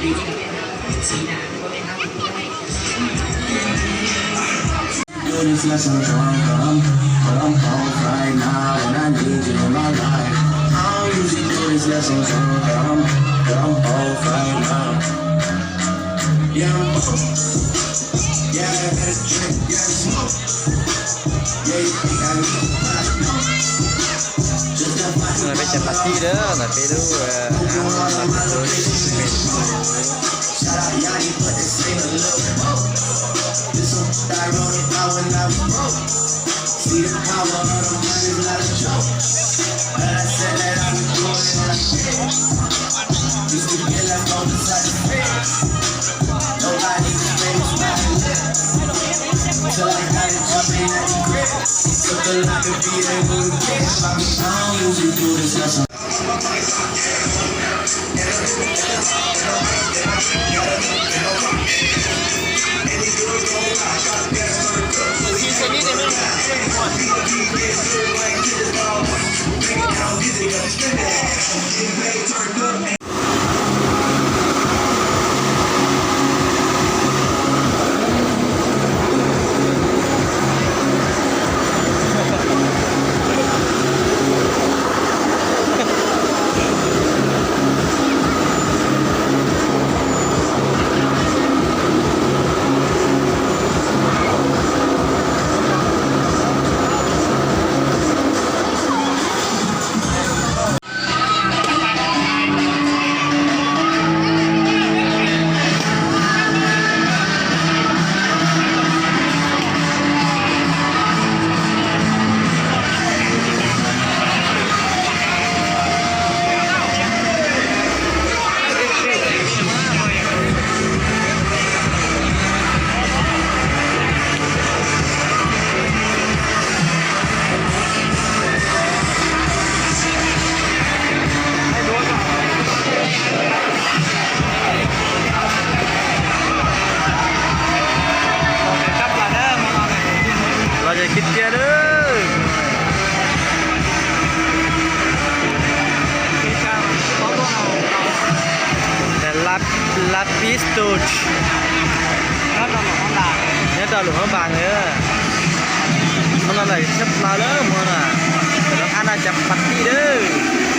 Do this lesson, but I'm, but I'm cold right now, and I need you in my life. I don't usually do this lesson, but I'm, but I'm cold right now. Yeah, I'm, yeah, I had a drink, yeah, I smoke. Yeah, you think I need to buy? No. Just got my Peb cov pas tij na, no peb lub, Shout out Yanni, but this ain't a look. This one I wrote about when I was broke. See the power of the money, not a joke. But I said that I would do it and I did. Used to get left on the side of the fence. Nobody was famous when I left. Till I got it jumping at the crib. Took a lot to be able to get. I don't usually do this, that's Los ces kiv kiag lawm. Lab pib stoch nyob rau lub hoob npas na. Hoob no lawm tshaj plaws lawm hmo no. Lawv qab no cov pas tij lawm.